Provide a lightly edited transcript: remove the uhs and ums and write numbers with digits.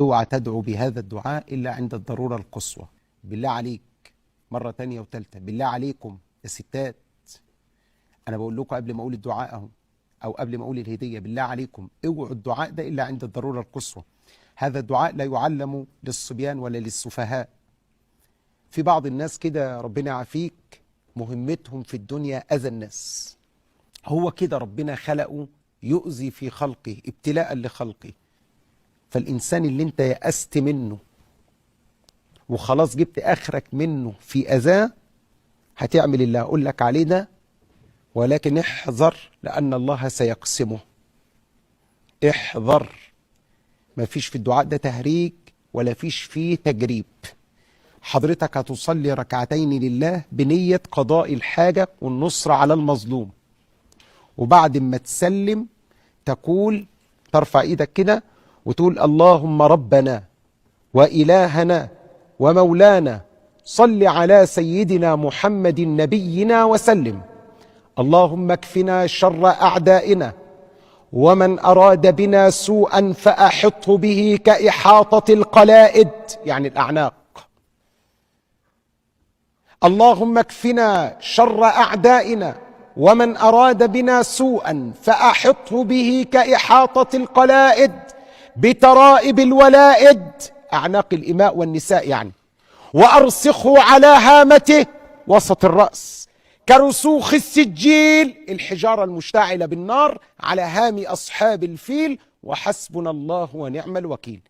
اوعى تدعو بهذا الدعاء إلا عند الضرورة القصوى. بالله عليك مرة تانية وتالتة، بالله عليكم يا ستات، أنا بقول لكم قبل ما أقول الدعاء أهو، أو قبل ما أقول الهدية، بالله عليكم اوعوا الدعاء ده إلا عند الضرورة القصوى. هذا الدعاء لا يعلم للصبيان ولا للسفهاء. في بعض الناس كده ربنا يعافيك مهمتهم في الدنيا أذى الناس، هو كده ربنا خلقه يؤذي في خلقه ابتلاء لخلقه. فالإنسان اللي انت يأست منه وخلاص جبت آخرك منه في أذاه، هتعمل اللي هقول لك عليه ده، ولكن احذر لأن الله سيقسمه. احذر، ما فيش في الدعاء ده تهريج ولا فيش فيه تجريب. حضرتك هتصلي ركعتين لله بنية قضاء الحاجة والنصر على المظلوم، وبعد ما تسلم تقول، ترفع ايدك كده وتقول: اللهم ربنا وإلهنا ومولانا صل على سيدنا محمد نبينا وسلم، اللهم اكفنا شر أعدائنا ومن أراد بنا سوءا فأحطه به كإحاطة القلائد، يعني الأعناق. اللهم اكفنا شر أعدائنا ومن أراد بنا سوءا فأحطه به كإحاطة القلائد بترائب الولائد، أعناق الإماء والنساء يعني، وأرسخه على هامته وسط الرأس كرسوخ السجيل، الحجارة المشتعلة بالنار على هام أصحاب الفيل، وحسبنا الله ونعم الوكيل.